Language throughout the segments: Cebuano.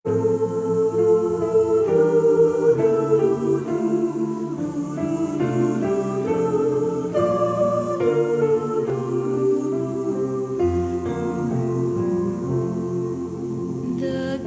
The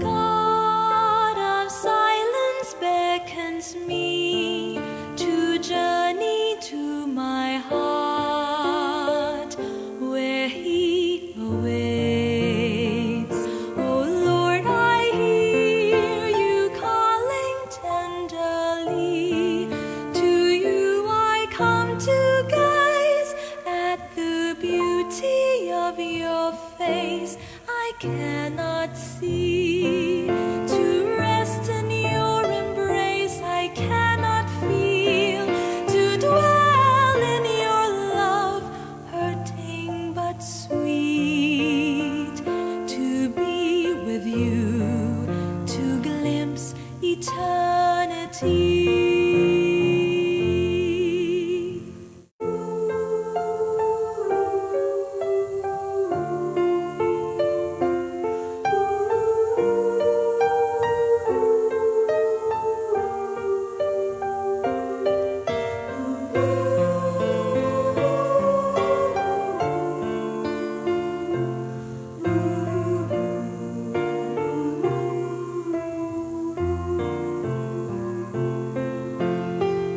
God of silence beckons me to journey to my heart where He awaits. Oh Lord, I hear you calling tenderly. To you I come to gaze at the beauty of your face. I cannot see. To rest in your embrace, I cannot feel. To dwell in your love, hurting but sweet. To be with you, to glimpse eternity.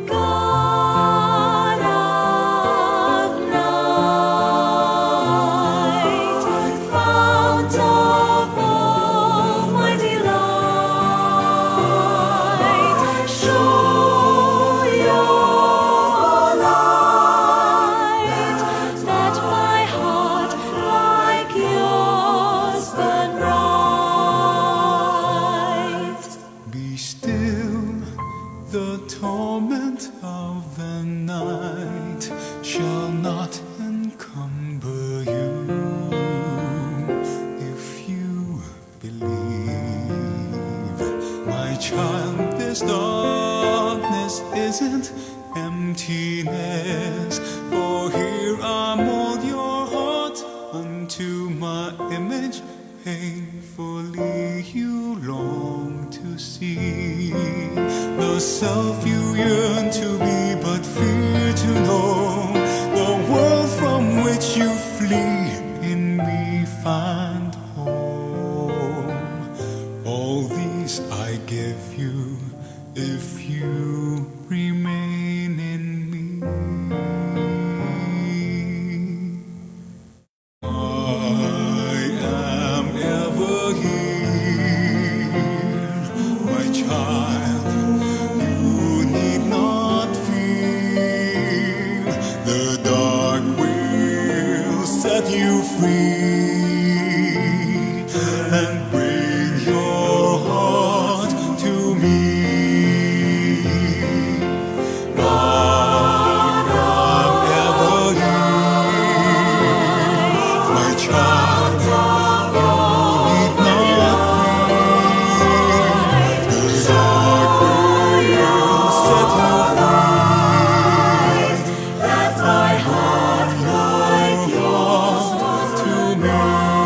God of night, fount of all my delight, show your light that my heart like yours burn bright. Be still, the torment of the night shall not encumber you if you believe. My child, this darkness isn't emptiness, for here I mold your heart unto my image. Painfully you long to see the self you yearn to be, but fear to know the world from which you flee. In me find home. All these I give you if you remain in me. I am ever here, my child. You need not fear. The dark will set you free and bring your heart to me. God, I'm ever here, my child. You need not fear. The dark will set you free. That my heart like yours To me.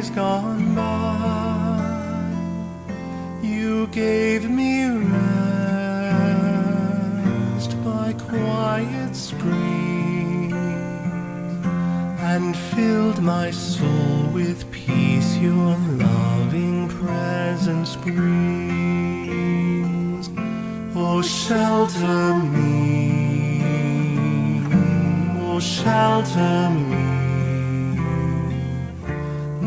days gone by. You gave me rest by quiet streams and filled my soul with peace your loving presence brings. Oh, shelter me, oh, shelter me.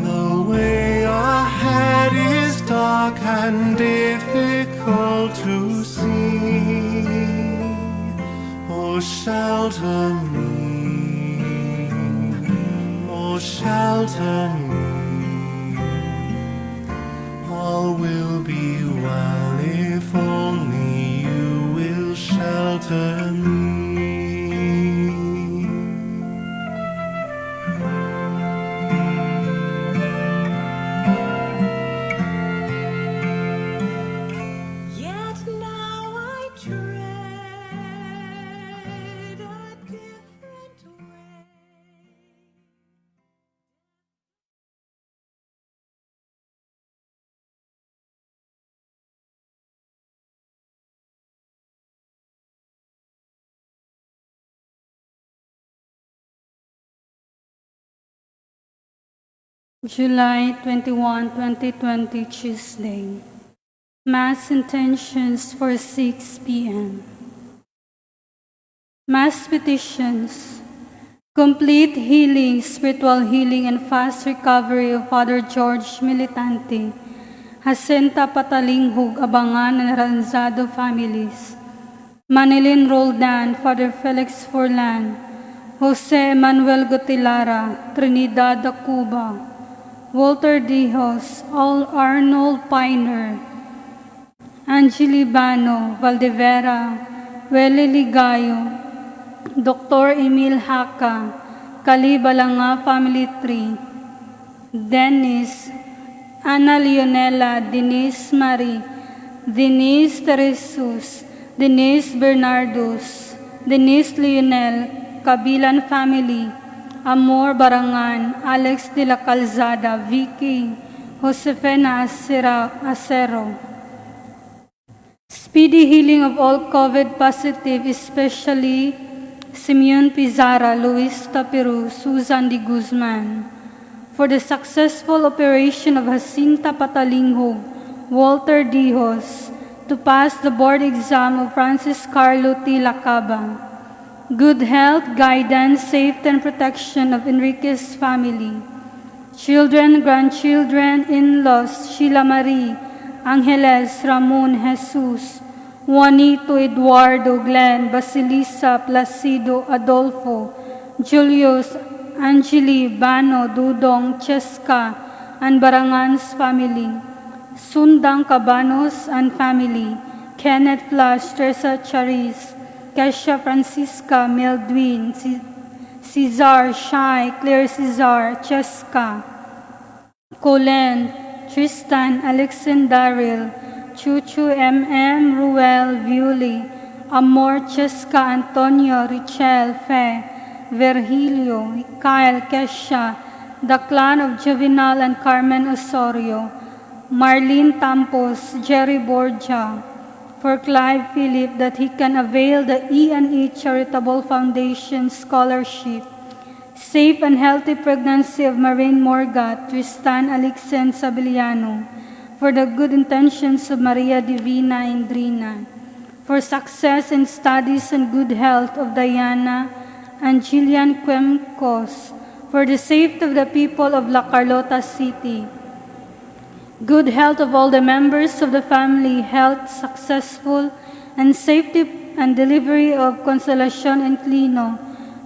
The way ahead is dark and difficult to see. Oh, shelter me, oh, shelter me. All will be well if only you will shelter me. Yet now I tread a different way. July 21, 2020, Tuesday. Mass intentions for 6 p.m. Mass petitions. Complete healing, spiritual healing, and fast recovery of Father George Militante, Jacinta Patalinghug, Abangan, and Ranzado families, Manilin Roldan, Father Felix Forlan, Jose Emmanuel Gotilara, Trinidad Acuba, Walter Dijos, All Arnold Piner, Angeli Bano, Valdevera, Wele Ligayo, Dr. Emil Haka, Kali Balanga Family Tree, Dennis, Ana Leonela, Denise Marie, Denise Teresus, Denise Bernardos, Denise Lionel, Kabilan Family, Amor Barangan, Alex de la Calzada, Vicky, Josefina Acero. Speedy healing of all COVID positive, especially Simeon Pizarra, Luis Tapiru, Susan de Guzman. For the successful operation of Jacinta Patalinghug, Walter Dijos, to pass the board exam of Francis Carlo T. Lacaba. Good health, guidance, safety, and protection of Enrique's family. Children, grandchildren, in-laws, Sheila Marie, Angeles, Ramon, Jesus, Juanito, Eduardo, Glenn, Basilisa, Placido, Adolfo, Julius, Angeli, Bano, Dudong, Cheska, and Barangan's family, Sundang Cabanos and family, Kenneth Flash, Teresa Charis, Kesha Francisca, Meldwin, Cesar, Shai, Claire Cesar, Cheska, Colin, Tristan, Alexandaril, Chuchu, M.M., Ruel, Viuli, Amor, Cheska, Antonio, Richel, Fe, Virgilio, Kyle, Kesha, the clan of Juvenal and Carmen Osorio, Marlene Tampos, Jerry Borgia, for Clive Philip that he can avail the E&E Charitable Foundation Scholarship, safe and healthy pregnancy of Maureen Morgat, Tristan Alixen Sabiliano, for the good intentions of Maria Divina Indrina, for success in studies and good health of Diana and Jillian Quemcos, for the safety of the people of La Carlota City, good health of all the members of the family, health successful, and safety and delivery of Consolacion and Clino,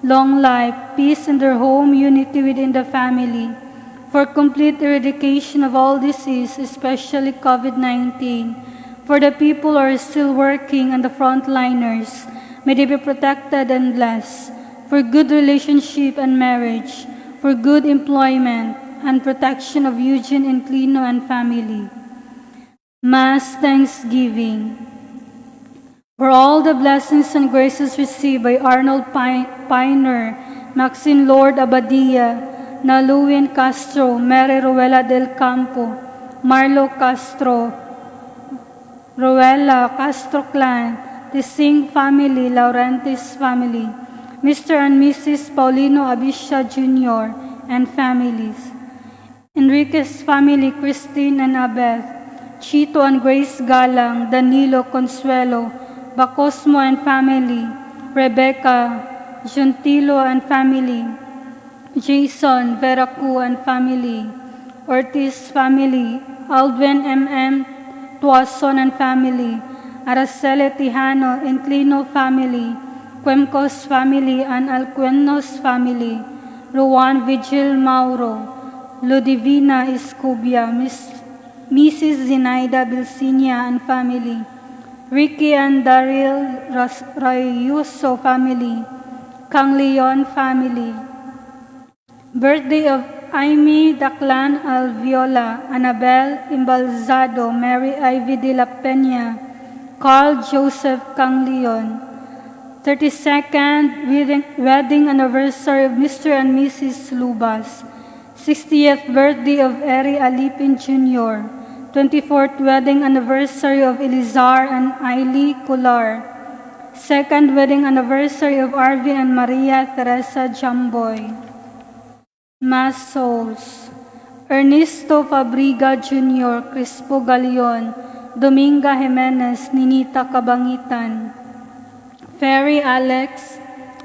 long life, peace in their home, unity within the family, for complete eradication of all disease, especially COVID-19, for the people who are still working and the frontliners, may they be protected and blessed, for good relationship and marriage, for good employment, and protection of Eugene and Clino and family. Mass Thanksgiving. For all the blessings and graces received by Arnold Piner, Maxine Lord Abadia, Naluwin Castro, Mary Ruela del Campo, Marlo Castro, Ruela Castro Clan, the Singh family, Laurentis family, Mr. and Mrs. Paulino Abisha Jr. and families, Enriquez family, Christine and Abeth, Chito and Grace Galang, Danilo Consuelo, Bacosmo and family, Rebecca Gentilo and family, Jason Veracu and family, Ortiz family, Aldwin M.M. Tuason and family, Araceli Tijano, Inclino family, Cuemcos family, and Alcuenos family, Ruan Vigil Mauro, Ludivina Escobia, Mrs. Zinaida Bilsinia and family, Ricky and Daryl Rayuso family, Kang Leon family. Birthday of Amy Daclan Alviola, Annabel Imbalzado, Mary Ivy de la Peña, Carl Joseph Kang Leon. 32nd wedding anniversary of Mr. and Mrs. Lubas. 60th birthday of Eri Alipin Jr. 24th wedding anniversary of Elizar and Ailey Kular. Second wedding anniversary of Arvin and Maria Teresa Jamboy. Mass Souls. Ernesto Fabriga Jr., Crispo Galion, Dominga Jimenez, Ninita Cabangitan, Ferry Alex,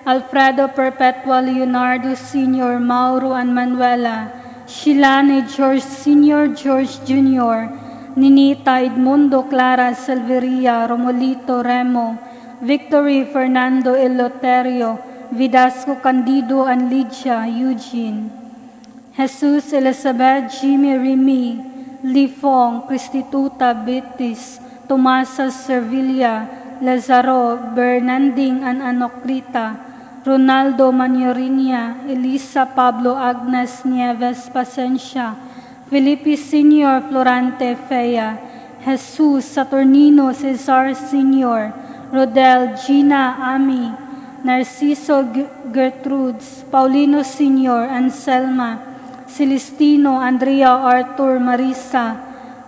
Alfredo Perpetua Leonardo Sr., Mauro and Manuela, Shilane George Sr., George Jr., Ninita Edmundo Clara Silveria, Romolito Remo, Victory Fernando Eloterio, Vidasco Candido and Lydia Eugene, Jesus Elizabeth Jimmy Remy, Lifong, Cristituta Betis, Tomasa Servilla, Lazaro Bernanding and Anocrita, Ronaldo Manorinia, Elisa Pablo Agnes Nieves Pacencia, Felipe Senior Florante Fea, Jesus Saturnino Cesar Senior, Rodel Gina Ami, Narciso Gertrudes, Paulino Senior, Anselma, Celestino Andrea Arthur Marisa,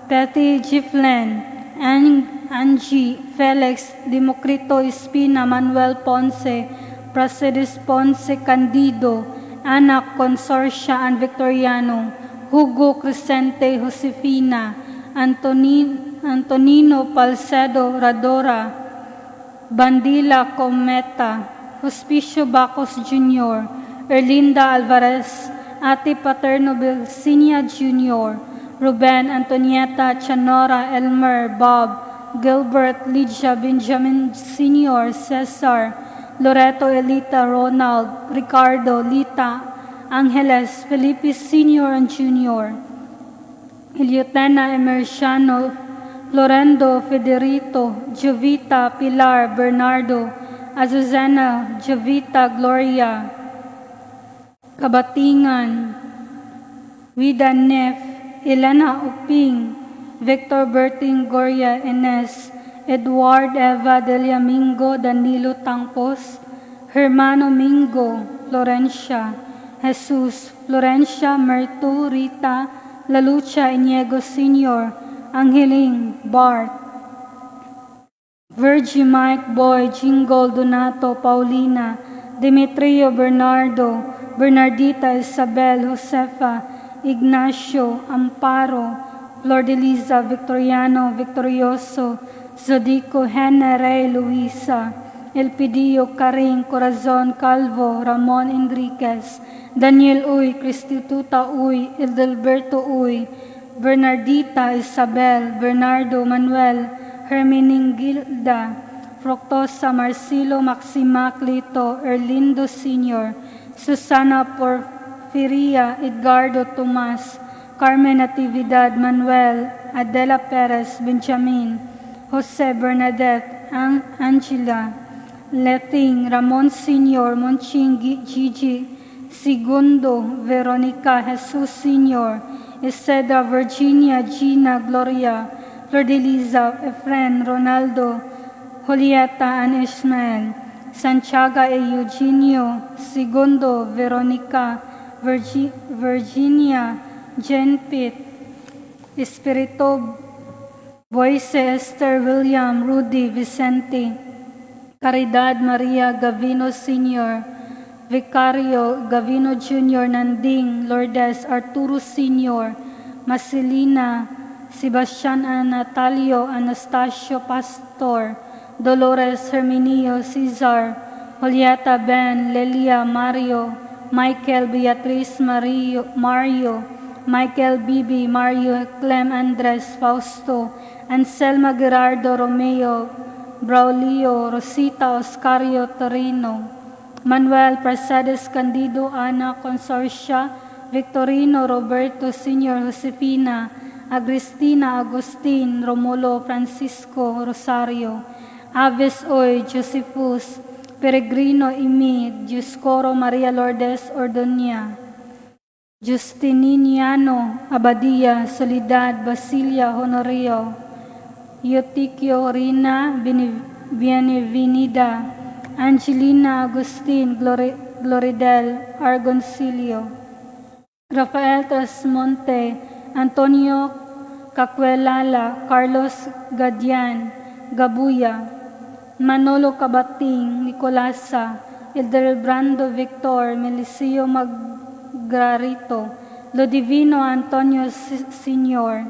Betty Giflen, Angie Felix Democrito Espina, Manuel Ponce, Pracedes Ponce Candido, Ana Consorcia and Victoriano, Hugo Crescente Josefina, Antonino Palcedo Radora, Bandila Cometa, Hospicio Bacos Jr., Erlinda Alvarez, Ate Paterno Belsinia Jr., Ruben Antonieta Chanora Elmer, Bob, Gilbert Lydia Benjamin Sr., Cesar, Loreto Elita Ronald, Ricardo Lita, Angeles, Felipe Sr. and Jr., Eliotena Emerciano, Florendo Federito, Jovita Pilar Bernardo, Azucena Jovita Gloria, Kabatingan, Wida Nef, Elena Uping, Victor Berting Goria Enes, Edward Eva Deliamingo, Danilo Tangpos, Hermano Mingo, Florencia, Jesus, Florencia, Mertu, Rita, Lalucha Iniego Sr., Angeling, Bart, Virgie Mike Boy, Jingle Donato, Paulina, Demetrio Bernardo, Bernardita Isabel, Josefa, Ignacio, Amparo, Flordeliza, Victoriano, Victorioso, Zodico, Hena Rey, Luisa, Elpidio, Karing, Corazon, Calvo, Ramon Enriquez, Daniel Uy, Cristituta Uy, Edilberto Uy, Bernardita Isabel, Bernardo Manuel, Hermeningilda, Fructosa, Marcelo, Maxima, Clito, Erlindo Sr., Susana Porfiria, Edgardo Tomas, Carmen Natividad, Manuel, Adela Perez, Benjamin, Jose Bernadette, Angela, Leting, Ramon Sr., Monching Gigi, Segundo, Veronica, Jesus Sr., Iseda, Virginia, Gina, Gloria, Flordeliza, Efren, Ronaldo, Julieta, and Ismael, Santiago E. Eugenio, Segundo, Veronica, Virginia, Jen Pitt, Espirito Boise, Esther, William, Rudy, Vicente, Caridad, Maria, Gavino Sr., Vicario, Gavino Jr., Nanding, Lourdes, Arturo Sr., Masilina, Sebastian Anatalio, Anastasio Pastor, Dolores Herminio, Cesar, Julieta Ben, Lelia, Mario, Michael, Beatriz, Mario, Michael Bibi, Mario, Clem Andres, Fausto, Anselma Gerardo, Romeo, Braulio, Rosita, Oscario, Torino, Manuel, Mercedes, Candido, Ana, Consorcia, Victorino, Roberto, Senior, Josefina, Agristina, Agustin, Romulo, Francisco, Rosario, Aves Oy, Josephus, Peregrino, Imi, Dioscoro, Maria Lourdes, Ordonia, Justiniano, Abadia, Soledad, Basilia, Honorio, Eutiquio, Rina, Bienvenida, Angelina, Agustin, Gloridel, Argoncillo, Rafael Trasmonte, Antonio Cacuelala, Carlos Gadian, Gabuya, Manolo Cabating, Nicolasa, Ildebrando Victor, Melicio Magrarito, Lodivino Antonio Sr.,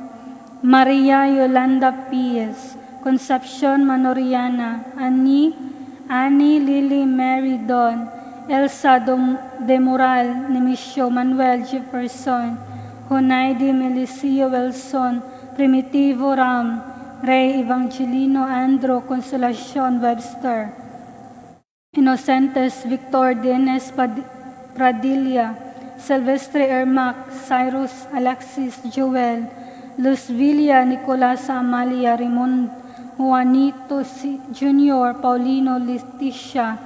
Maria Yolanda Pies, Concepcion Manoriana, Annie Lily Mary Don, Elsa De Moral, Nemesio Manuel Jefferson, Junaidi Melicio Wilson, Primitivo Ram, Ray Evangelino Andro Consolacion Webster, Innocentes Victor Denes Pradilla, Silvestre Ermac, Cyrus Alexis Joel, Luz Villa Nicolas Amalia Ramon Juanito Jr., Paulino Leticia,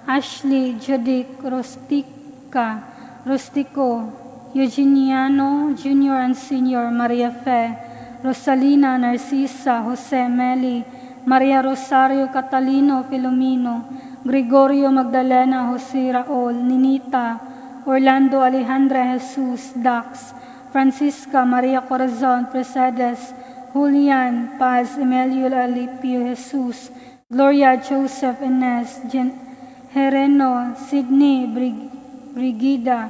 Ashley Judic Rostica, Rustico, Eugeniano Jr. and Sr., Maria Fe, Rosalina Narcisa, Jose Meli, Maria Rosario Catalino Filomeno, Gregorio Magdalena Jose Raul, Ninita, Orlando Alejandra Jesus Dax, Francisca Maria Corazon Precedes, Julian Paz Emilio Alipio Jesus, Gloria Joseph Ines, Hereno Sidney Brigida,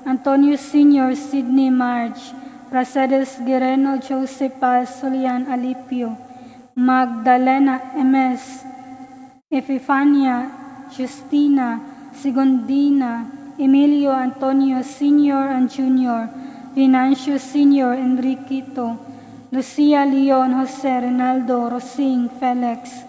Antonio Sr. Sidney Marge, Pracedes Guerrero Joseph Paz Solian Alipio, Magdalena MS, Epifania, Justina, Segundina, Emilio Antonio Sr. and Jr., Venancio Sr., Enriquito, Lucia Leon Jose Rinaldo, Rosing Felix,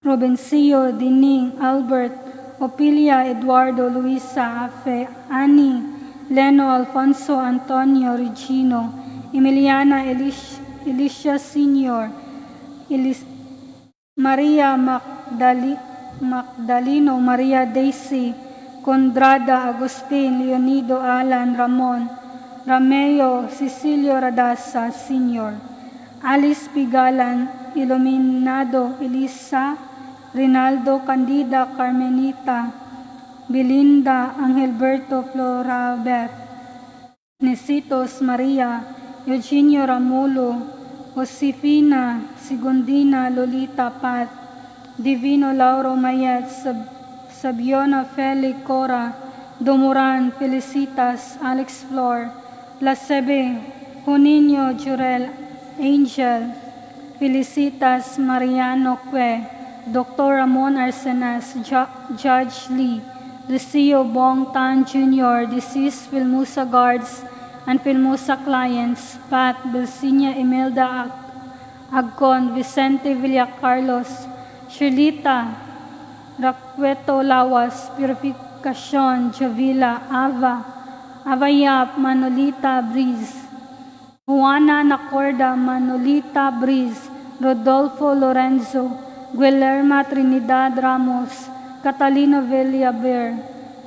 Robencio, Dining, Albert, Opilia, Eduardo, Luisa, Afe, Annie, Leno, Alfonso, Antonio, Regino, Emiliana, Elicia Sr., Maria Magdalino, Maria Daisy, Condrada, Agustin, Leonido, Alan, Ramon, Romeo, Cecilio Radasa, Sr., Alice Pigalan, Iluminado, Elisa, Rinaldo, Candida, Carmenita, Belinda, Angelberto, Florabeth, Nesitos, Maria, Eugenio Ramulo, Josefina, Segundina, Lolita, Pat, Divino Lauro Mayet, Sabiona, Feli, Cora, Dumuran, Felicitas, Alex Flor, Placebe, Juninho, Jurel, Angel, Felicitas, Mariano Que, Dr. Ramon Arsenas, Judge Lee, Lucio Bong Tan Jr., deceased Filmusa guards and Filmusa clients, Pat, Belsinia, Imelda Agcon, Vicente Villacarlos, Shirlita, Raqueto Lawas, Purificacion, Javila, Ava, Avayap, Manolita, Breeze, Juana Nacorda, Manolita Breeze, Rodolfo Lorenzo, Guillerma Trinidad Ramos, Catalino Villaber,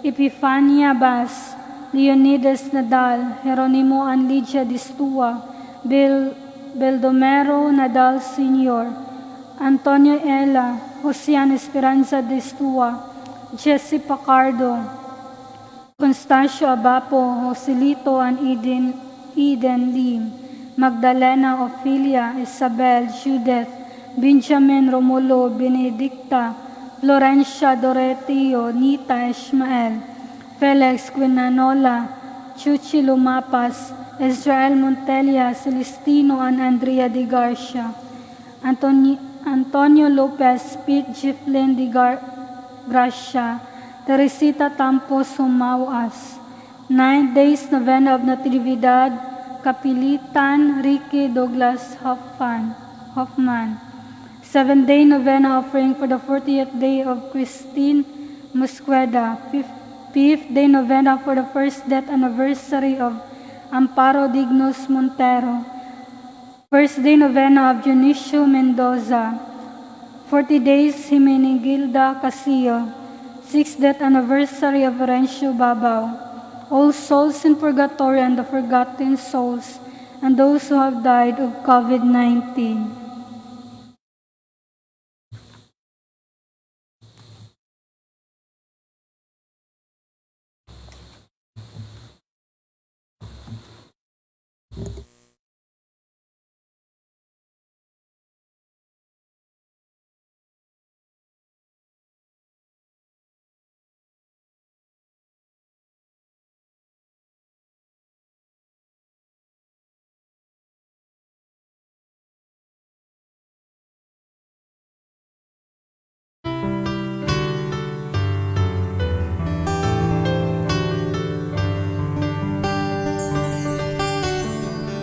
Epifania Bas, Leonidas Nadal, Jeronimo Anlidia Distua, Bill Beldomero Nadal Sr., Antonio Ela, Josian Esperanza Distua, Jesse Pacardo, Constancio Abapo, Joselito and Eden Lim, Magdalena Ophelia, Isabel, Judith, Benjamin Romulo, Benedicta, Florencia Doroteo, Nita Ishmael, Felix Quinanola, Chuchi Lumapas, Israel Montelia, Celestino and Andrea de Garcia, Antonio Lopez, Pete Jiflin de Gracia, Teresita Tampos Humawas, 9 days Novena of Natividad, Kapilitan, Ricky Douglas Hoffman. 7-day Novena offering for the 40th day of Christine Mosqueda, fifth day Novena for the first death anniversary of Amparo Dignos Montero, first day Novena of Dionisio Mendoza, 40 days Jimenegilda Casillo, sixth death anniversary of Horencio Babao, all souls in purgatory and the forgotten souls, and those who have died of COVID-19.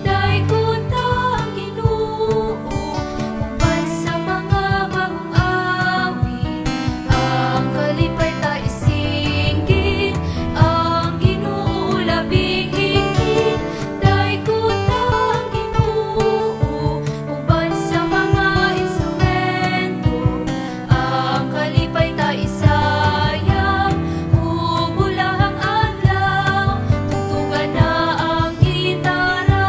Daygon ta ang Ginoo uban sa mga bagong awit. Ang kalipay ta isinggit, ang Ginoo labing higit. Daygon ta ang Ginoo uban sa mga instrumento. Ang kalipay ta isayaw, ug bulahang adlaw. Tugtugan na ang gitara,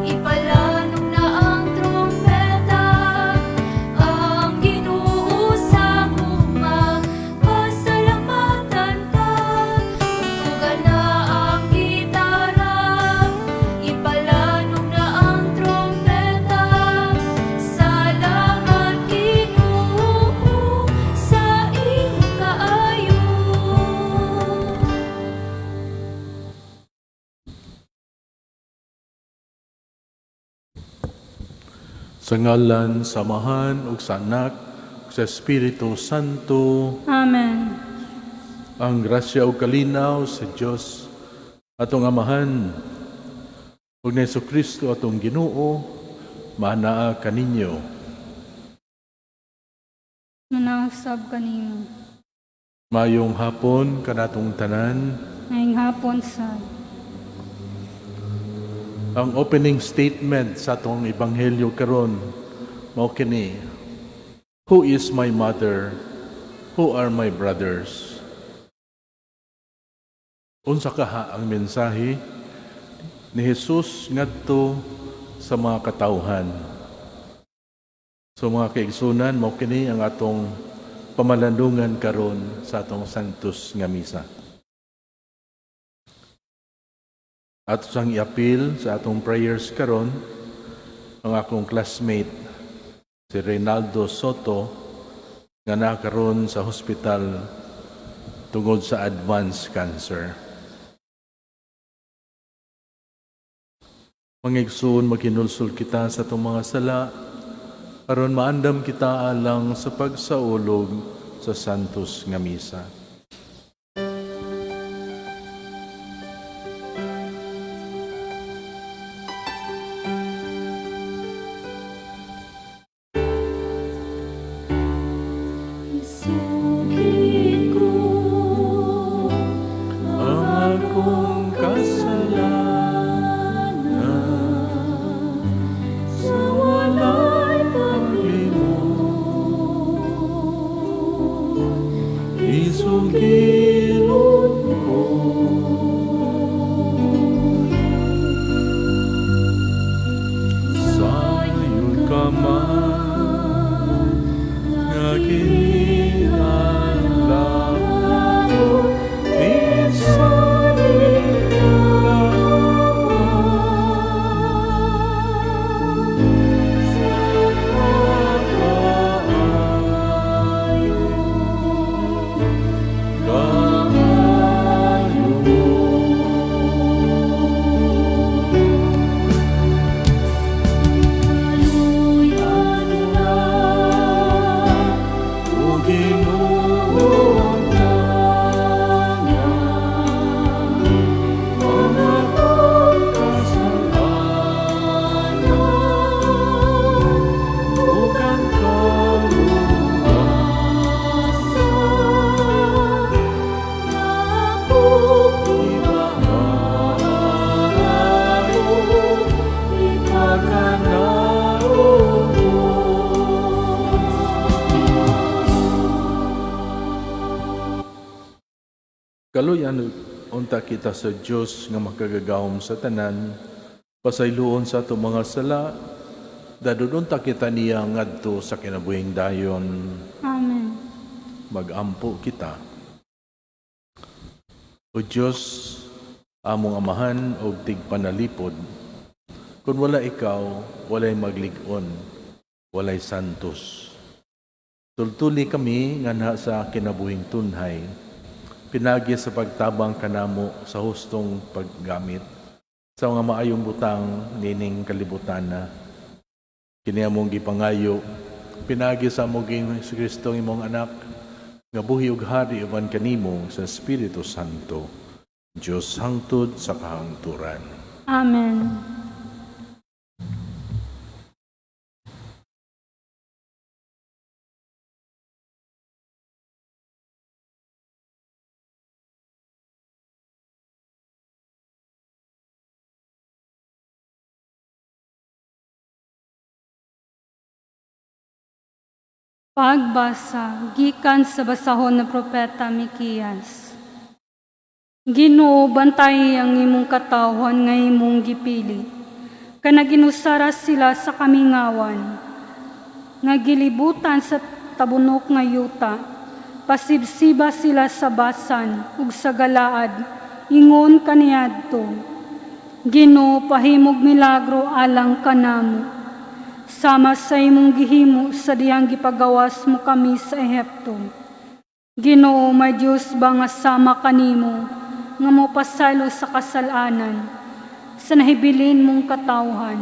ipalanog na ang trumpeta. Ang Ginoo sa gugma, pasalamatan ta. Tugtugan na ang gitara, ipalanog na ang trumpeta. Salamat, Ginoo, sa imong kaayo. Sa ngalan sa Amahan ug sa Anak ug sa Espiritu Santo. Amen. Ang grasya ug kalinaw sa Dios atong Amahan ug ni Kristo atong Ginoo maanaa kaninyo. Manausab kanimo. Maayong hapon kanatong tanan. Ngayong hapon sa Ang opening statement sa atong ebanghelyo karon mao kini: "Who is my mother? Who are my brothers?" Unsa kaha ang mensahe ni Jesus ngadto sa mga katawhan? So mga kaigsunan, mao kini ang atong pamalandungan karon sa atong Santos nga Misa. Ato sang iapil sa atong prayers karon ang akong classmate si Reynaldo Soto nga naa karon sa hospital tungod sa advanced cancer. Mga igsoon, maghinulsol kita sa atong mga sala aron maandam kita alang sa pagsaulog sa Santos nga Misa. Isugid ko ang akong kasalanan sa walay paglimot. Isugid Kaluyan unta kita sa Dios nga makagagahom sa tanan, pasayloon sa atong mga sala, dadon unta kita niya ngadto sa kinabuhing dayon. Amen. Magampo kita. O Dios, among amahan og tigpanalipod, kung wala ikaw, walay maglig-on, walay santos. Tultuli kami nganha sa kinabuhing tunhay, pinagi sa pagtabang kanamo sa hustong paggamit sa mga maayong butang nining kalibutana. Kini among gipangayo, pinagi sa among Ginoong Kristo imong anak, nga buhi ug hari uban kanimo sa Espiritu Santo, Dios hangtod sa kahangturan. Amen. Pagbasa gikan sa basahon ng propeta Mikiyas. Ginoo, bantayi ang imong katawhan nga imong gipili. Kana ginusara sila sa kamingawan, nga gilibutan sa tabunok nga yuta. Pasibsiba sila sa Basan ug sa Galaad, ingon kaniadto. Ginoo, pahimog milagro alang kanamo. Sama sa imong gihimo sa diyang gipagawas mo kami sa Ehipto. Ginoo, may Dios ba nga sama kanimo nga mopasaylo sa kasalanan sa nahibilin mong katawhan?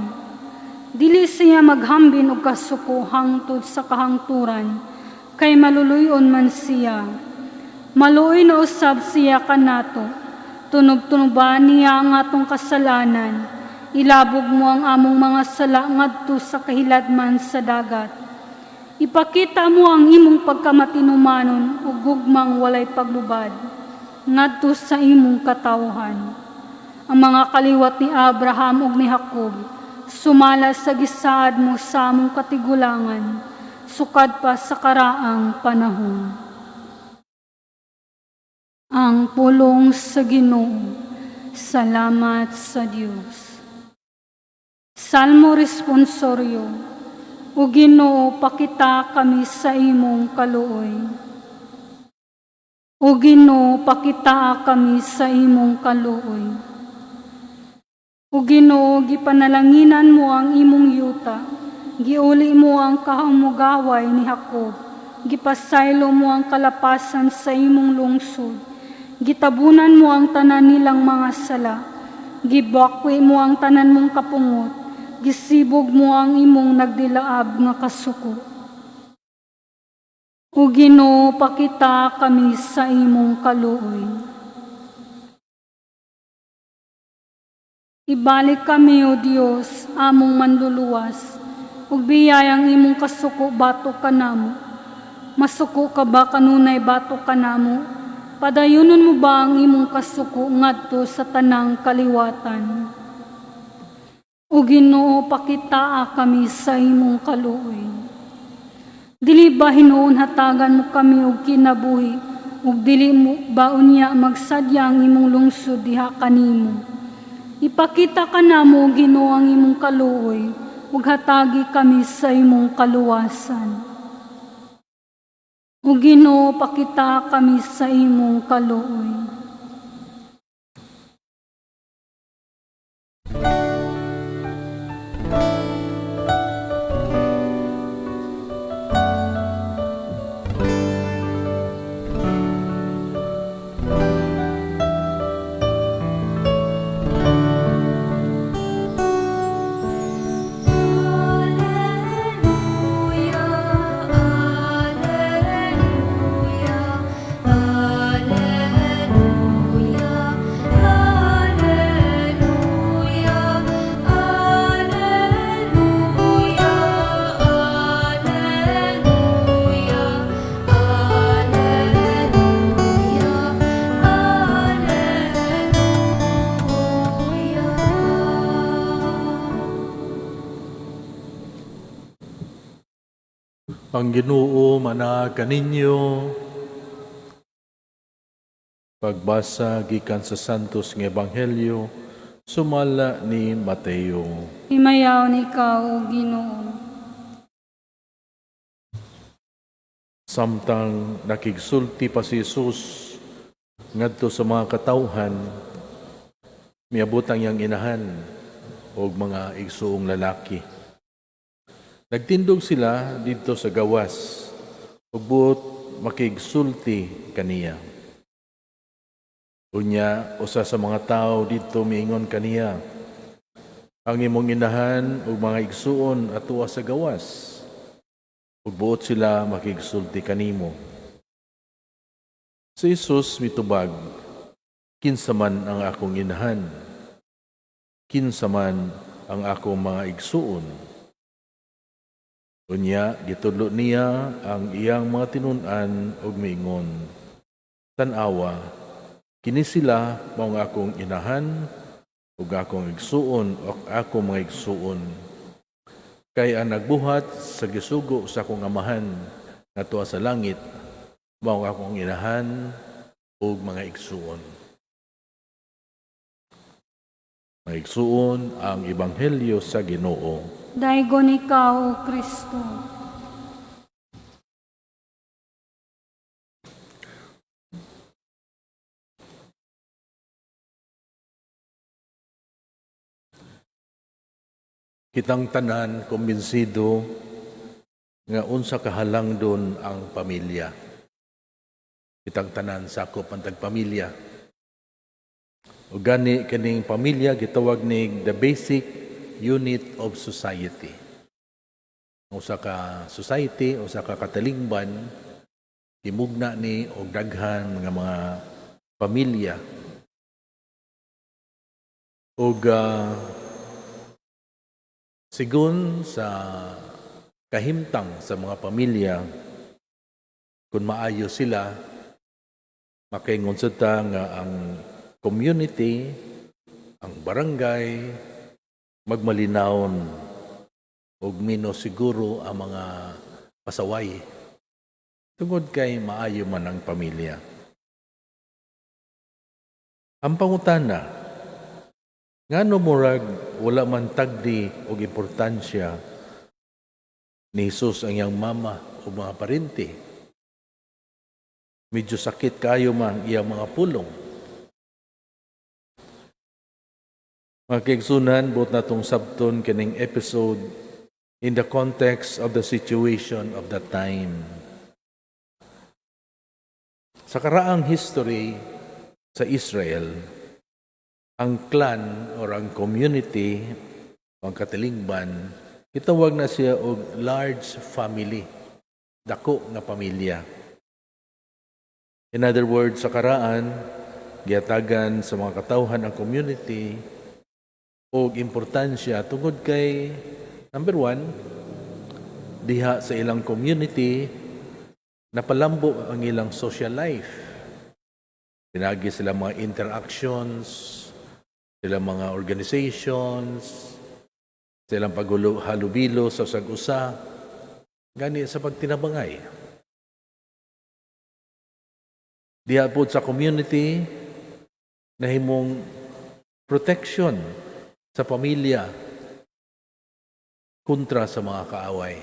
Dili siya maghambin og kasuko hangtod sa kahangturan, kay maluluyon man siya. Maluoy na usab siya kanato, tunob-tunoban niya ang atong kasalanan. Ilabog mo ang among mga sala ngadto sa kahiladman sa dagat. Ipakita mo ang imong pagkamatinumanon ug gugmang walay paglubad ngadto sa imong katawhan. Ang mga kaliwat ni Abraham ug ni Jacob sumala sa gisaad mo sa among katigulangan, sukad pa sa karaang panahon. Ang pulong sa Ginoo. Salamat sa Dios. Salmo Responsorio. O Ginoo, pakita kami sa imong kaluoy. O Ginoo, pakita kami sa imong kaluoy. O Ginoo, gipanalanginan mo ang imong yuta, giuli mo ang kahamugaway ni Jacob, gipasaylo mo ang kalapasan sa imong lungsod, gitabunan mo ang tanan nilang mga sala, gibakwi mo ang tanan mong kapungot, gisibog mo ang imong nagdilaab nga kasuko. O Ginoo, pakita kami sa imong kaluoy. Ibalik kami, O Dios, among manluluwas, ug biyayang imong kasuko batok kanamo. Masuko ka ba kanunay batok kanamo? Padayonon mo ba ang imong kasuko ngadto sa tanang kaliwatan? O Ginoo, pakitaa kami sa imong kaluoy. Dili ba hinuon hatagan mo kami og kinabuhi, ug dili mo ba unya magsadya ang imong lungsod diha kanimo? Ipakita kanamo, Ginoo, ang imong kaluoy, ug hatagi kami sa imong kaluwasan. O Ginoo, pakita kami sa imong kaluoy. Alleluia, Alleluia, Alleluia, Alleluia, Alleluia, Alleluia, Alleluia, Alleluia. Ang Ginoo mana kaninyo. Pagbasa gikan sa Santos nga Ebanghelyo sumala ni Mateo. Himayaon ikaw, O Ginoo. Samtang nakigsulti pa si Jesus ngadto sa mga katawhan, miabot ang iyang inahan og mga igsuong lalaki. Nagtindog sila didto sa gawas ug buot makigsulti kaniya. Unya, usa sa mga tawo didto miingon kaniya, "Ang imong inahan ug mga igsuon atua sa gawas, ug buot sila makigsulti kanimo." Si Jesus mitubag, "Kinsa man ang akong inahan? Kinsa man ang akong mga igsuon?" Unya, gitudlo niya ang iyang mga tinun-an ug miingon, "Tan-awa, kini sila mao ang akong inahan ug akong igsuon ug akong mga igsuon. Kay ang nagbuhat sa gisugo sa akong Amahan nga tuwa sa langit, mao ang akong inahan ug mga igsuon." Mga igsuon, ang Ebanghelyo sa Ginoo. Daygon ikaw, O Kristo. Kitang tanan kumbinsido nga unsa kahalangdon ang pamilya. Kitang tanan sakop ang tagpamilya. O gani kining pamilya gitawag nig the basic unit of society. Usa ka society, usa ka katalingban, himugna ni og daghan nga mga pamilya. Og sigon sa kahimtang sa mga pamilya, kung maayo sila, makaingon sad ta nga ang community, ang barangay, magmalinawon og menos siguro ang mga pasaway tungod kay maayo man ang pamilya. Ang pangutana, ngano murag wala man tagdi og importansya ni Jesus ang iyang mama o mga parente? Medyo sakit kayo man iyang mga pulong. Mga kaigsunan, buot natong sabton kining episode in the context of the situation of that time. Sa karaang history sa Israel, ang clan or ang community, ang katilingban, gitawag na siya og large family, dako nga pamilya. In other words, sa karaan, giatagan sa mga katawhan ang community og importansya tungod kay, number one, diha sa ilang community, napalambo ang ilang social life. Pinagi sila mga interactions, sila mga organizations, silang paghalubilo sa usag-usa, gani sa pagtinabangay. Diha po sa community, nahimong protection sa pamilya kontra sa mga kaaway.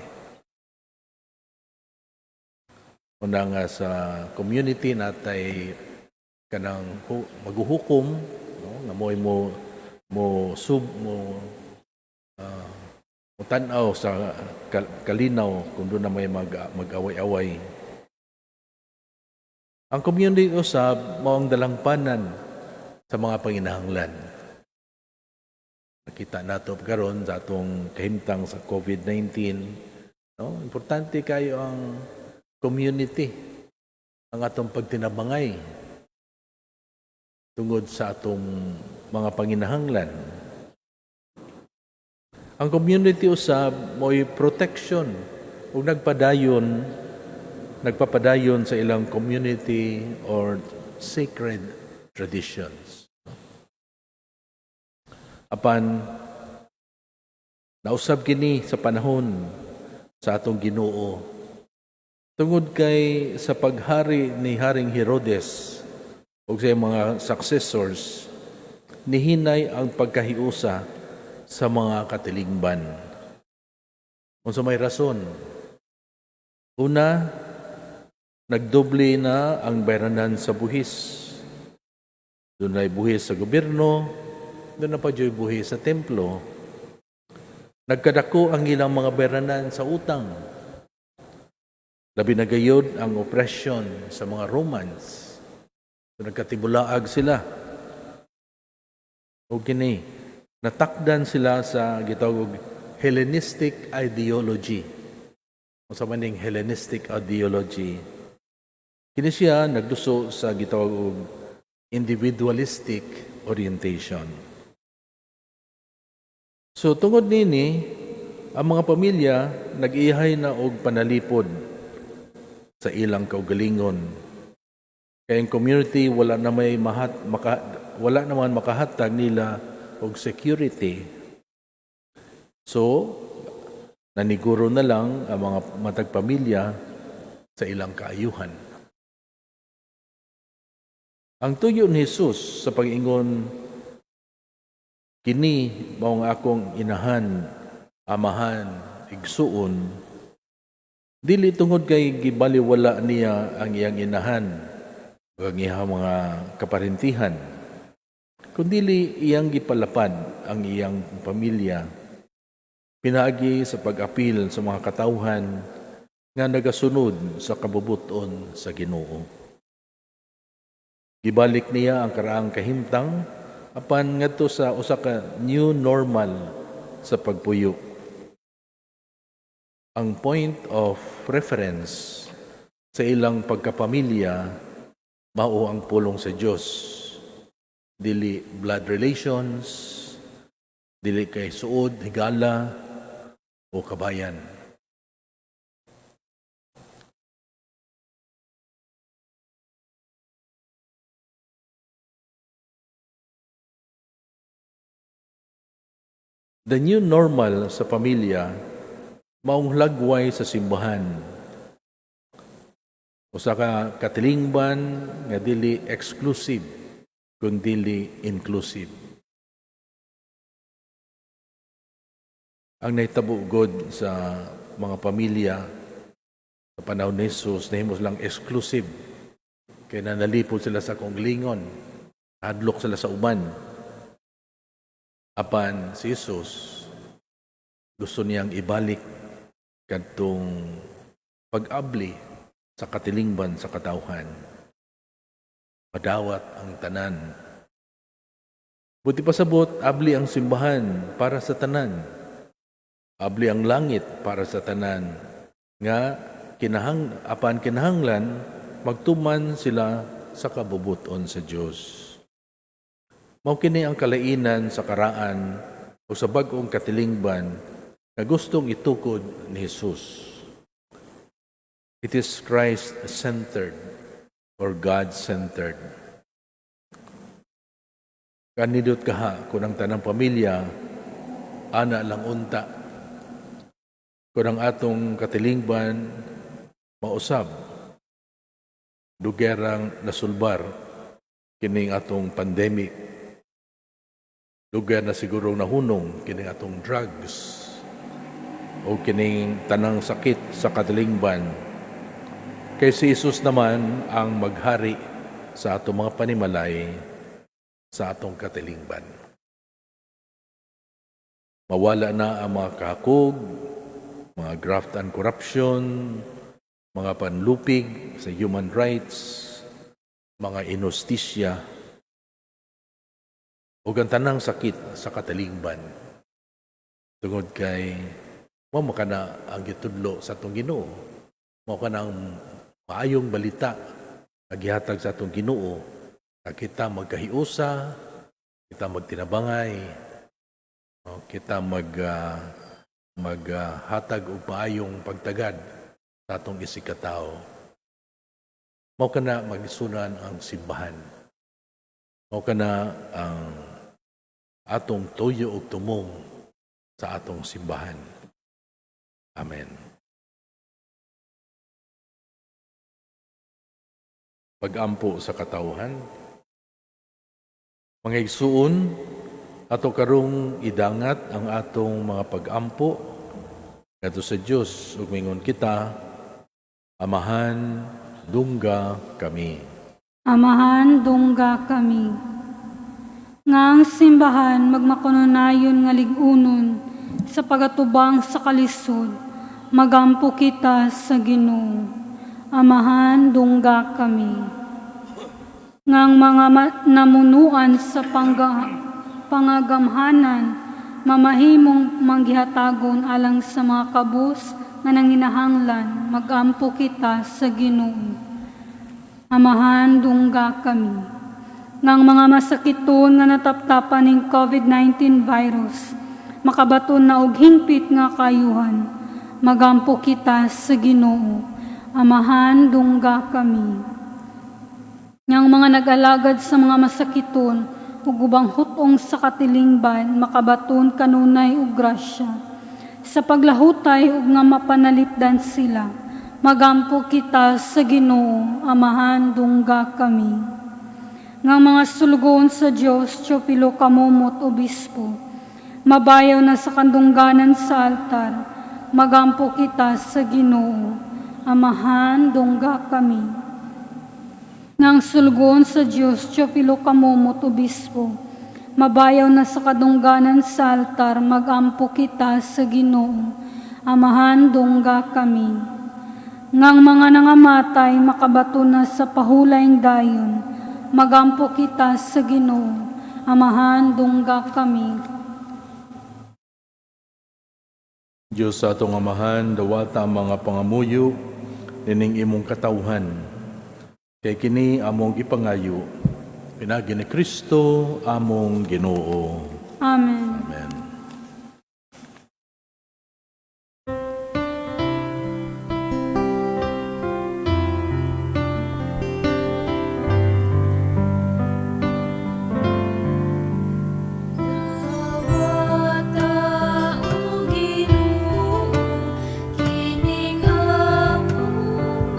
Una nga sa community natay kanang maghuhukom, no, nga mo'y mo mo sub mo mo tan-aw sa kalinaw kung doon na may mag-away-away. Ang community usab mao ang dalangpanan sa mga panginahanglan. Nakita nato karon sa atong kahimtang sa COVID-19, no? Importante kayo ang community, ang atong pagtinabangay tungod sa atong mga panginahanglan. Ang community usab mo'y protection ug nagpapadayon sa ilang community or sacred traditions. Apan nausab kini sa panahon sa atong Ginoo tungod kay sa paghari ni Haring Herodes Ug sa iyang mga successors, nihinay ang pagkahiusa sa mga katilingban. Unsa may rason? Una, nagdoble na ang bayranan sa buhis. Dunay buhis sa gobyerno, duna pa juy buhis sa templo. Nagkadako ang ilang mga bayranan sa utang. Labi na gayod ang oppression sa mga Romans. So, nagkatibulaag sila. O kini, natakdan sila sa gitawag Hellenistic ideology. Unsa man ning Hellenistic ideology? Kini siya nagduso sa gitawag og individualistic orientation. So tungod nini, ang mga pamilya nag-ihay na og panalipod sa ilang kaugalingon. Kay ang community wala naman makahatag nila og security. So naniguro na lang ang mga matag pamilya sa ilang kaayuhan. Ang tuyo ni Jesus sa pag-ingon, "Kini mao ang akong inahan, amahan, igsuon," dili tungod kay gibaliwala niya ang iyang inahan o ang iyang mga kaparentihan, kundili iyang gipalapad ang iyang pamilya pinaagi sa pag-apil sa mga katawhan nga nagasunod sa kabubuton sa Ginoo. Gibalik niya ang karaang kahimtang apan ngadto sa usa ka new normal sa pagpuyo. Ang point of reference sa ilang pagkapamilya mao ang pulong sa Dios. Dili blood relations, dili kay suod, higala o kabayan. The new normal sa pamilya maong lagway sa simbahan. Usa ka katilingban nga dili exclusive kundili inclusive. Ang nahitabo gud sa mga pamilya sa panahon ni Jesus, nahimo silang exclusive. Kay nanalipod sila sa kaugalingon, hadlok sila sa uban. Apan si Jesus, gusto niyang ibalik kadtong pag-abli sa katilingban sa katawhan. Madawat ang tanan. Buot pasabot, abli ang simbahan para sa tanan. Abli ang langit para sa tanan. Nga apan kinahanglan magtuman sila sa kabubuton sa Dios. Mao kini ang kalainan sa karaan o sa bag-ong katilingban nga gustong itukod ni Jesus. It is Christ-centered or God-centered. Kanindot kaha kung ang tanang pamilya ana lang unta. Kung ang atong katilingban mausab, dugay rang nasulbar kining atong pandemic. Dugay na siguro nahunong kining atong drugs o kining tanang sakit sa katilingban. Kay si Jesus naman ang maghari sa atong mga panimalay, sa atong katilingban. Mawala na ang mga kahakog, mga graft and corruption, mga panlupig sa human rights, mga inhustisya, ug ang tanang sakit sa katilingban. Tungod kay mao kana ang gitudlo sa atong Ginoo. Mao kana ang maayong balita nga gihatag sa atong Ginoo, nga kita magkahiusa, kita magtinabangay, kita maghatag og maayong pagtagad sa atong isigkatawo. Mao kana magisunan ang simbahan. Mao kana ang atong tuyo og tumong sa atong simbahan. Amen. Pag-ampo sa katawhan. Mga igsuon, ato karong idangat ang atong mga pagampo ngadto sa Dios ug mingon kita, Amahan, dungga kami. Amahan, dungga kami. Nga ang simbahan magmakununayon nga lig-unon sa pagatubang sa kalisod, magampo kita sa Ginoo. Amahan, dungga kami. Nga ang mga namunuan sa pangagamhanan, mamahimong manggihatagon alang sa mga kabus nga nanginahanglan, magampo kita sa Ginoo. Amahan, dungga kami. Nga ang mga masakiton nga nataptapan ning COVID-19 virus, makabaton na og hingpit nga kayuhan, magampo kita sa Ginoo. Amahan, dungga kami. Nga ang mga nag-alagad sa mga masakiton ug ubang hutong sa katilingban, makabaton kanunay og grasya. Sa paglahutay ug nga mapanalipdan sila, magampo kita sa Ginoo. Amahan, dungga kami. Nga ang mga sulugoon sa Dios, Teofilo Camomot, Obispo, mabayaw na sa kandungganan sa altar, magampo kita sa Ginoo. Amahan, dungga kami. Nga ang sulugoon sa Dios, Teofilo Camomot, Obispo, mabayaw na sa kadungganan sa altar, magampo kita sa Ginoo. Amahan, dungga kami. Nga ang mga nangamatay, makabato na sa pahulayng dayon, magampo kita sa Ginoo. Amahan, dungga kami. Diyos sa atong Amahan, dawata ang mga pangamuyo nining imong katawhan. Kay kini among gipangayo, pinaagi ni Kristo among Ginoo. Amen. Amen. Dawata o Ginoo, kining among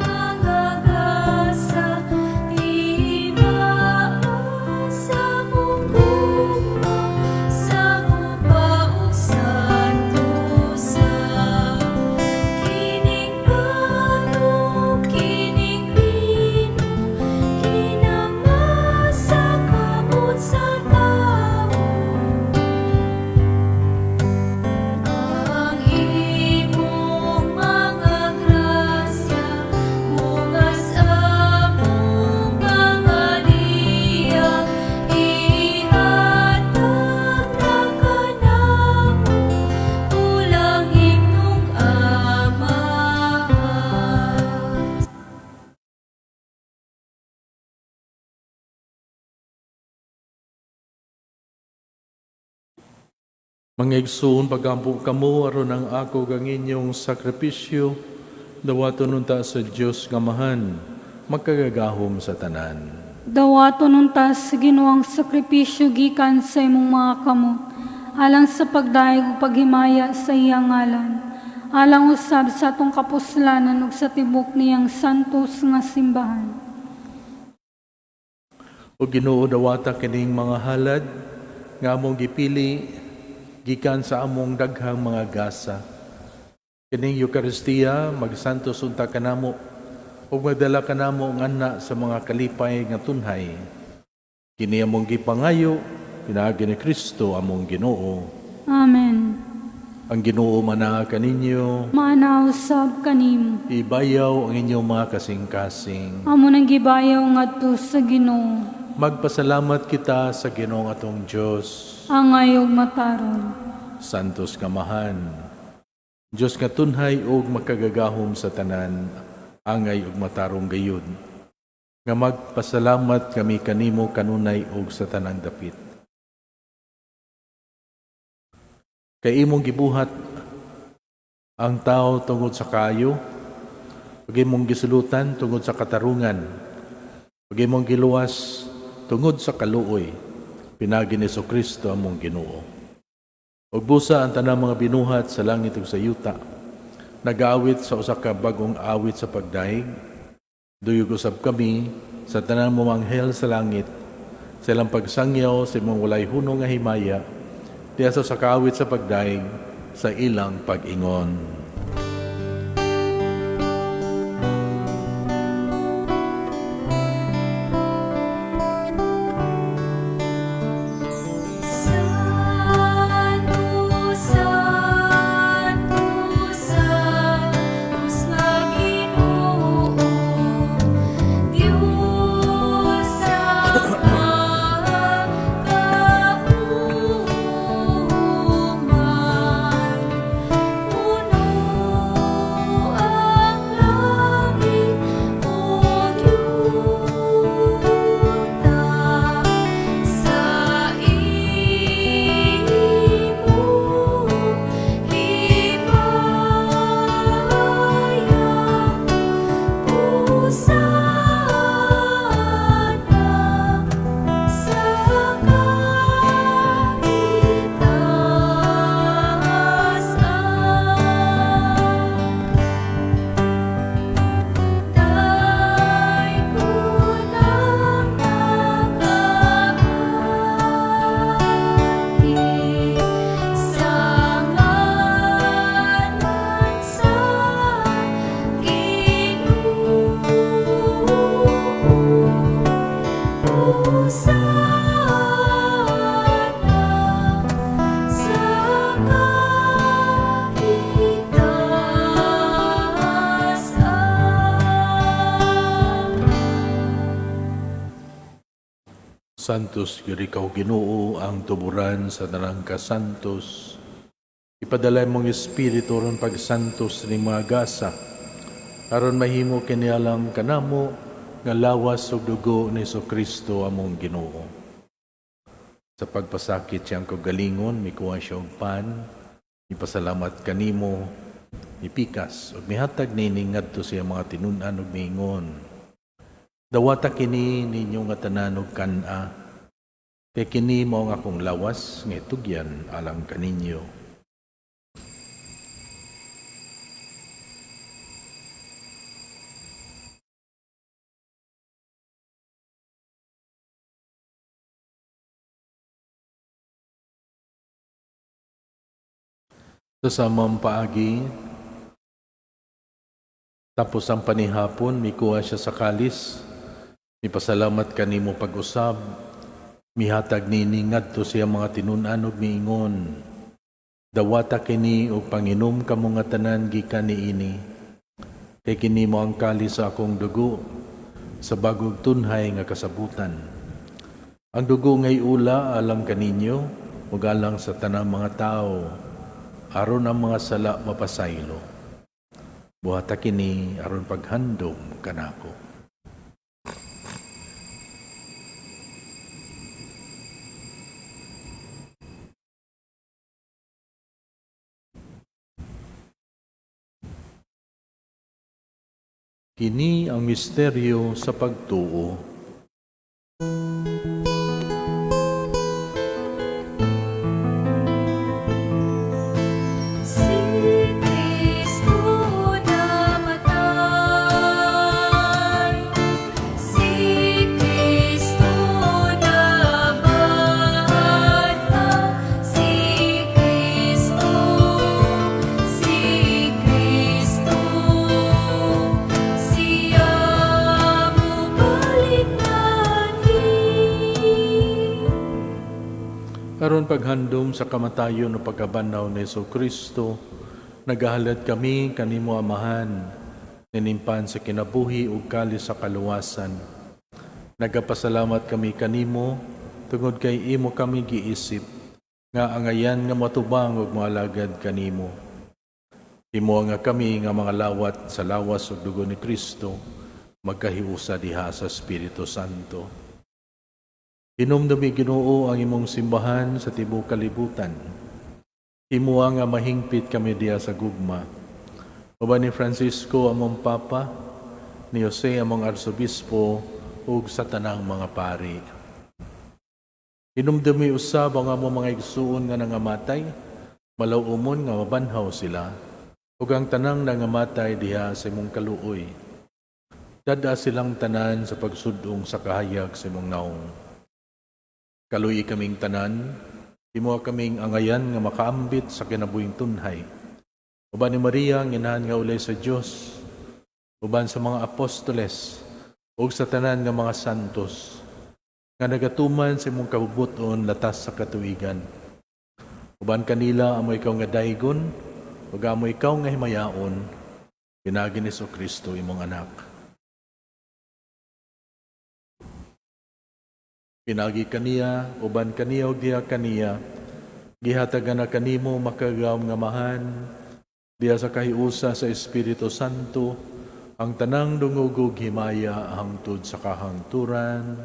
mga gasa, tibaa sa among gugma, sa among santosa. Kining pano, kining lino, kinamasa kamot sa tawo. Ang imong mga grasya, bungas among pangaliya, ihatag na kanamo, pulang imong Amahan. Mga igsoon, pagampo kamo aron ang ako kang inyong sakripisyo, dawaton unta sa Dios nga Amahan, makagagahom sa tanan. Dawaton unta sa Ginoo ang sakripisyo gikan sa imong mga kamot, alang sa pagdayeg ug paghimaya sa iyang ngalan, alang usab sa atong kapuslanan ug sa tibok niyang santos nga simbahan. O Ginoo, dawata kining mga halad nga among gipili gikan sa among daghang mga gasa. Kining Eukaristiya, magsantos unta kanamo ug magdala kanamo ngana sa mga kalipay nga tunhay. Kini among gipangayo pinaagi ni Kristo among Ginoo. Amen. Ang Ginoo manaa kaninyo, Maana usab kanimo. Ibayaw ang inyong mga kasing-kasing. Amo nang gibayaw ngadto sa Ginoo. Magpasalamat kita sa Ginoong atong Dios. Angay ug matarong. Santos Kamahan, Dios nga tunhay ug makagagahom sa tanan, angay ug matarong gayud. Nga magpasalamat kami kanimo kanunay ug sa tanang dapit. Kay imong gibuhat ang tao tungod sa kaayo, ug imong gisulutan tungod sa katarungan, ug imong giluwas tungod sa kaluoy, pinaagi ni Kristo among Ginoo. Ug busa ang tanang mga binuhat sa langit ug sa yuta, nagaawit sa usa ka bag-ong awit sa pagdayeg, duyog usab kami sa tanang mga anghel sa langit, Sa ilang pagsangyaw sa imong walay hunong nga himaya, diha sa sakawit sa pagdaig sa ilang pag-ingon. Santo, Santo, Santos nga Ginoo, Dios ang kauman. Puno ang langit ug yuta sa imong himaya. Hosana sa kaitaasan. Daygon ang nagaagi sa ngalan sa Ginoo. Hosana sa kaitaasan. Santos gyud ikaw Ginoo ang tuburan sa tanang kasantos. Ipadala mong espiritu aron pagsantos ni mga gasa aron mahimo kini alang kanamo nga lawas ug dugo ni Kristo among Ginoo. Sa pagpasakit siyang kagalingon, mikuha siya og pan, ipasalamat kanimo, mipikas ug mihatag niini ngadto sa iyang mga tinun-an ug miingon. Dawata kini ninyo nga tanan og kan-a, kay kini mao ang akong lawas nga itugyan alang kaninyo. Sa samang paagi, tapos ang panihapon, mikuha siya sa kalis, mipasalamat kanimo pag-usab, mihatag niini ngadto sa iyang mga tinun-an ug miingon. Dawata kini og panginom kamo nga tanan gikan niini. Kay kini mo ang kalis sa akong dugo sa bagong tunhay nga kasabutan. Ang dugo ngay ula alang kaninyo ug alang sa tanang mga tao aron ang mga sala mapasaylo. Buhata kini aron paghandom kanako. Kini ang misteryo sa pagtuo. Si Kristo namatay, si Kristo nabanhaw, si Kristo, si Kristo, siya mobalik anhi. Aron paghandom sa kamatayon o pagkabanhaw ni Kristo, nagahalad kami kanimo Amahan, ninimpan sa kinabuhi ug kalis sa kaluwasan. Nagapasalamat kami kanimo tungod kay imo kami giisip nga angayan nga matubang ug moalagad kanimo. Imo nga kami nga mga lawat sa lawas ug dugo ni Kristo magkahiusa diha sa Espiritu Santo. Hinumdumi Ginoo ang imong simbahan sa tibuok kalibutan. Himoa nga mahingpit kami diha sa gugma. Uban ni Francisco among Papa, ni Jose among Arsobispo ug sa tanang mga pari. Hinumdumi usab ang among mga igsuon nga nangamatay, malawumon nga mabanhaw sila, ug ang tanang nangamatay diha sa imong kaluoy. Dada silang tanan sa pagsudong sa kahayag sa imong naong. Kaluyi kaming tanan, imo kaming angayan nga makaambit sa kinabuhing tunhay. Uban ni Maria, ang inahan nga ulay sa Dios, uban sa mga apostoles, ug sa tanan nga mga santos, nga nagatuman sa imong kabubuton latas sa katuigan. Uban kanila amo ikaw nga daygon, ug amo ikaw nga himayaon, pinaagi ni Kristo imong anak. Pinaagi kaniya, uban kaniya ug diha kaniya, gihatagan na kanimo makagagahom nga Amahan, diha sa kahiusa sa Espiritu Santo, ang tanang dungog ug himaya hangtod sa kahangturan.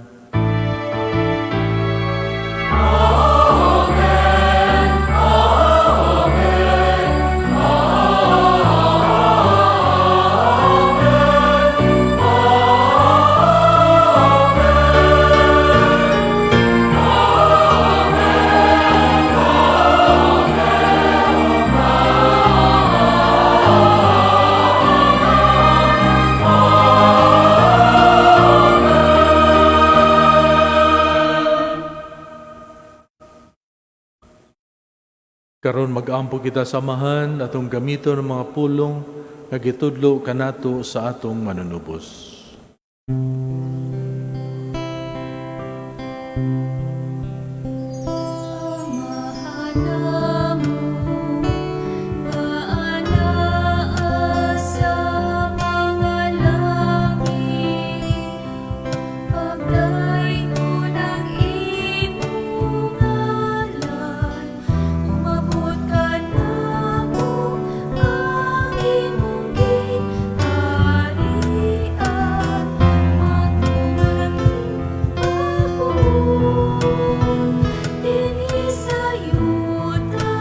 Karon mag-ampo kita samahan atong gamiton ang mga pulong nga gitudlo kanato sa atong manunubos. Amahan namo nga anaa sa mga langit, pagdaygon ang imong ngalan, umabot kanamo ang imong gingharian, matuman ang imong dinhi sa yuta,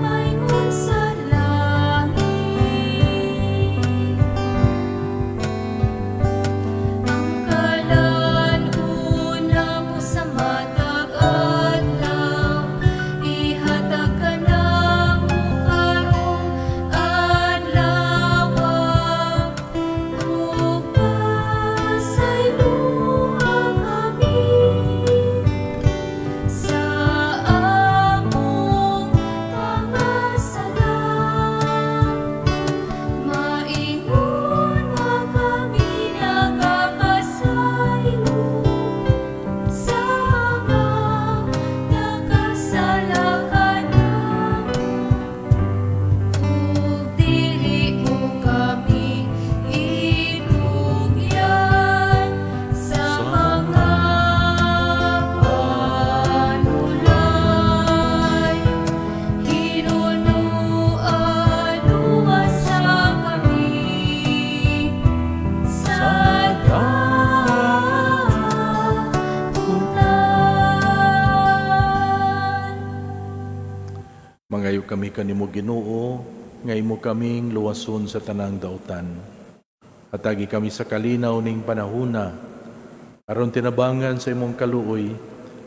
maingon sa langit. Ang kalan-on namo sa matag adlaw, ihatag kanamo karong adlaw, ug pasayloa kami sa among mga sala, maingon nga kami nagapasaylo sa mga nakasala kanamo. Ug dili mo kami itugyan sa mga panulay. Hinunua luwasa kami sa dautan. Mangayo kami kanimo, Ginoo, nga imo kaming luwason sa tanang dautan. Hatagi kami sa kalinaw ning panahuna, aron tinabangan sa imong kaluoy,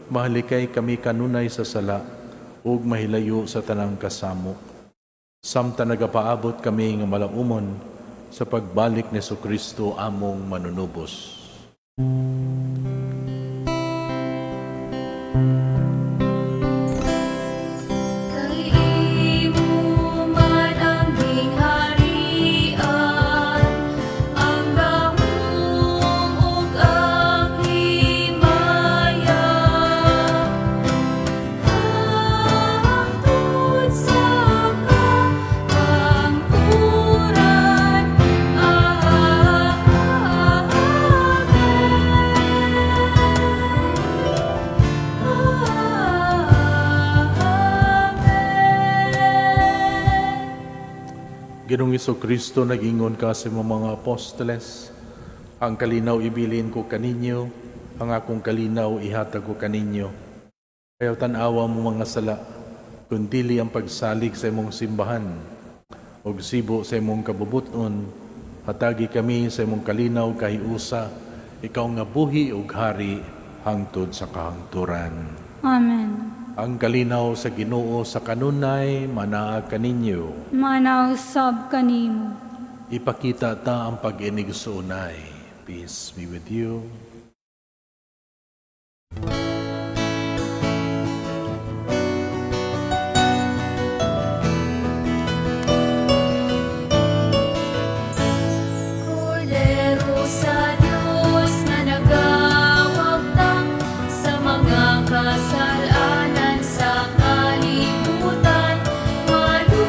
mahalikay kami kanunay sa sala ug mahilayo sa tanang kasamok. Samtang nagapaabot kami nga malaumon sa pagbalik ni Kristo among manunubos. Kay imo man ang gingharian, ang gahom ug ang himaya, hangtod sa kahangturan. Amen. Amen. Ginoong Kristo, nag-ingon ka sa imong mga apostoles, "Ang kalinaw ibilin ko kaninyo, ang akong kalinaw ihatag ko kaninyo. Ayaw tan-awa among mga sala, kundili ang pagsalig sa imong simbahan, ug sibo sa imong kabubuton, hatagi kami sa imong kalinaw kahiusa, ikaw nga buhi ug hari hangtod sa kahangturan." Amen. Ang kalinaw sa Ginoo sa kanunay manaa kaninyo. Maanaa usab kanimo. Ipakita ta ang pag-inigsuonay. Peace be with you.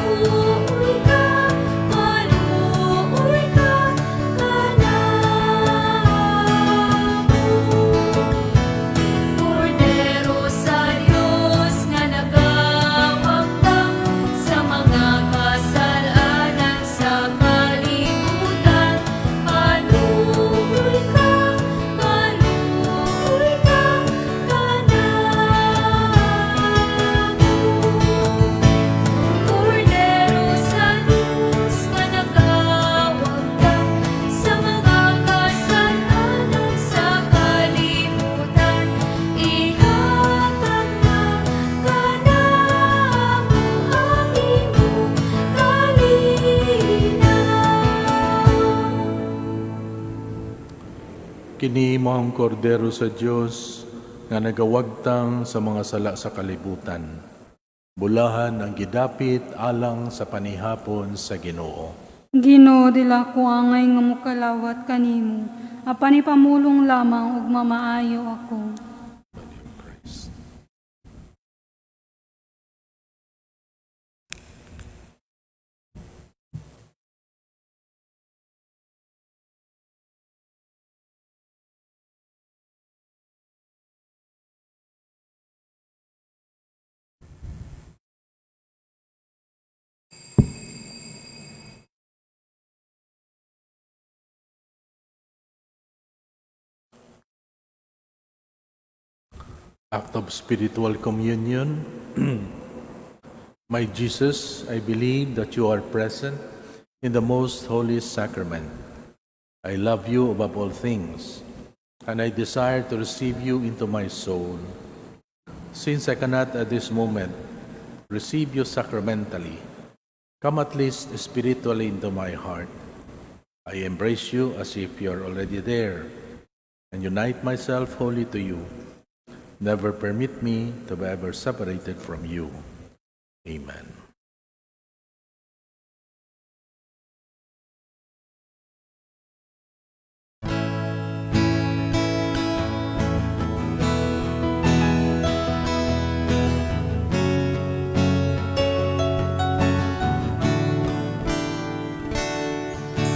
Maluoy ka, maluoy ka kanamo. Kordero sa Dios nga nagawagtang sa mga kasalanan sa kalibutan. Maluoy ka kanamo. Kordero sa Dios nga nagawagtang sa mga kasalanan sa kalibutan. Ihatag na kanamo ang imong kalinaw. Kini mao ang kordero sa Dios nga nagawagtang sa mga sala sa kalibutan. Bulahan ang gidapit alang sa panihapon sa Ginoo. Ginoo, dili ko angay nga mokalawat kanimo. Apan ipamulong lamang ug mamaayo ako. Body of Christ. Act of spiritual communion. My Jesus, I believe that you are present in the most holy sacrament. I love you above all things, and I desire to receive you into my soul. Since I cannot at this moment receive you sacramentally, come at least spiritually into my heart. I embrace you as if you are already there, and unite myself wholly to you. Never permit me to be ever separated from you. Amen.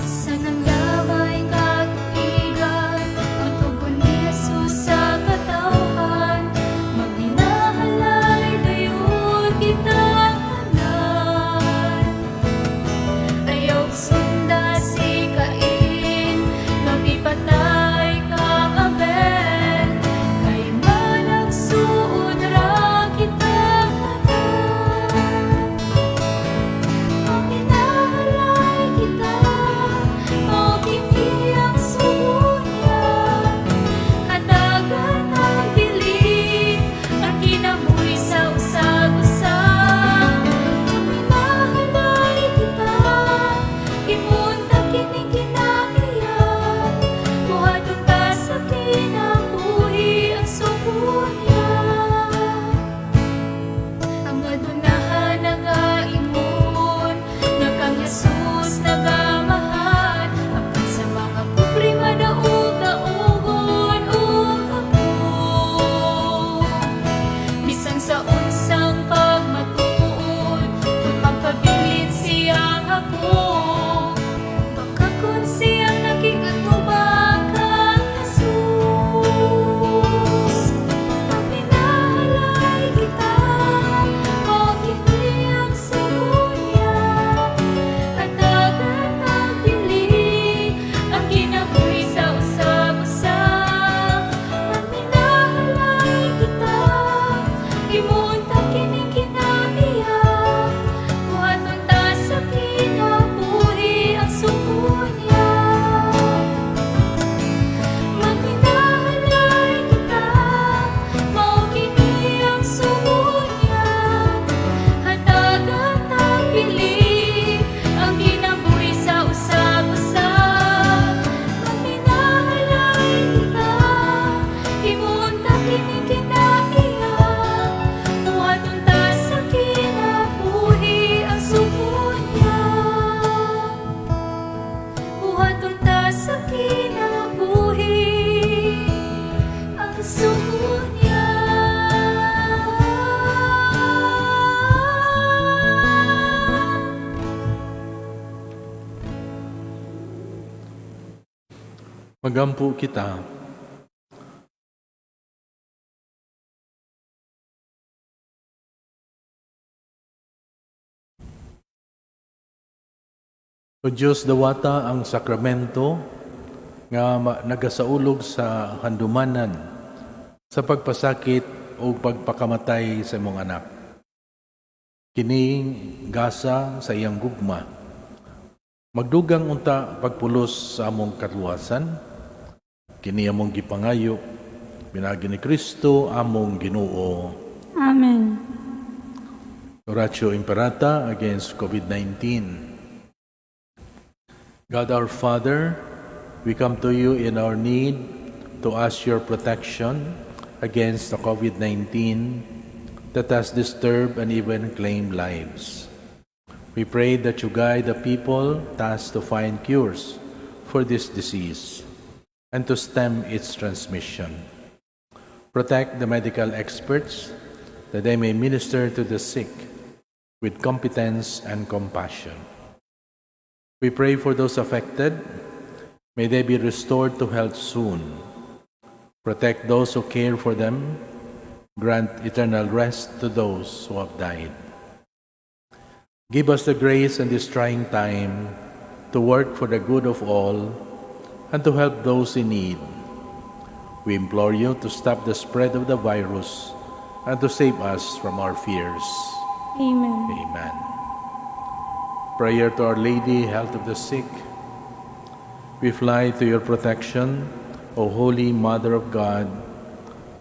Sa nanglabay katuigan, ang tugon ni Jesus sa katawhan, magbinahalay dayon kita tanan. Ayaw sunda si Cain, mapipatay kang Abel, kay managsuod ra kita tanan. Maminahalay kita, mao kini ang sugo niya. Hatagan ang bili, ang kinabuhi sa usag-usa. Maminahalay kita, imunta kining kinaiya. Buhaton ta sa kinabuhi ang sugo niya. Ang adunahan nagaingon nga kang Jesus nagamahal apan sa mga pobre madaog-daogon ug hapon. Bisan sa unsang pagmatuod kung magpabilin siyang ako, baka kun siyang nakikatubang kang Jesus. Maminahalay kita, mao kini ang sugo niya. Hatagan ang bili, ang kinabuhi sa usag-usa. Maminahalay kita, imunta kining kinaiya. Buhaton ta sa kinabuhi Magampo kita. O Diyos, dawata ang sakramento nga nagasaulog sa handumanan sa pagpasakit o pagpakamatay sa imong anak. Kini gasa sa iyang gugma. Magdugang unta pagpulos sa among kaluwasan. Kini among gipangayo pinaagi ni Kristo among Ginoo. Amen. Oratio Imperata against COVID-19. God our Father, we come to you in our need to ask your protection against the COVID-19 that has disturbed and even claimed lives. We pray that you guide the people tasked to find cures for this disease and to stem its transmission. Protect the medical experts that they may minister to the sick with competence and compassion. We pray for those affected. May they be restored to health soon. Protect those who care for them. Grant eternal rest to those who have died. Give us the grace in this trying time to work for the good of all and to help those in need. We implore you to stop the spread of the virus and to save us from our fears. Amen. Amen. Prayer to Our Lady, Health of the Sick. We fly to your protection, O Holy Mother of God.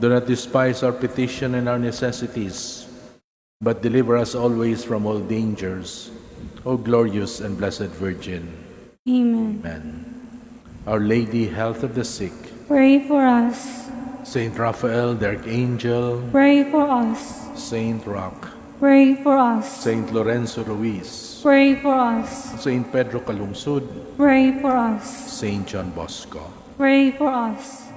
Do not despise our petition and our necessities, but deliver us always from all dangers, O glorious and blessed Virgin. Amen. Amen. Our Lady, Health of the Sick. Pray for us. Saint Raphael, the Archangel. Pray for us. Saint Roch. Pray for us. Saint Lorenzo Ruiz. Pray for us. Saint Pedro Calungsod. Pray for us. Saint John Bosco. Pray for us.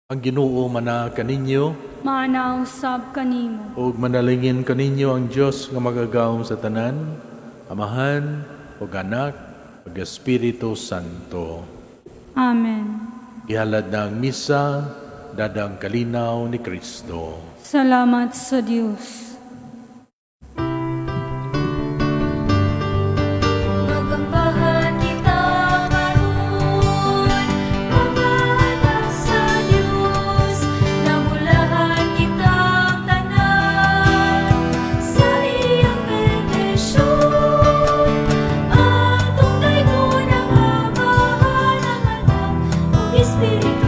Ang Ginoo mana kaninyo Maana usab kanimo. Ug manalangin kaninyo ang Dios nga makagagahom sa tanan, Amahan ug Anak ug Espiritu Santo. Amen. Gihalad na ang misa, dadang kalinaw ni Kristo. Salamat sa Dios. Magambahan kita karon, mga anak sa Dios, namulahan kitang tanan sa iyang bendisyon. Atong daygon ang Amahan, ang Anak, ug Espiritu.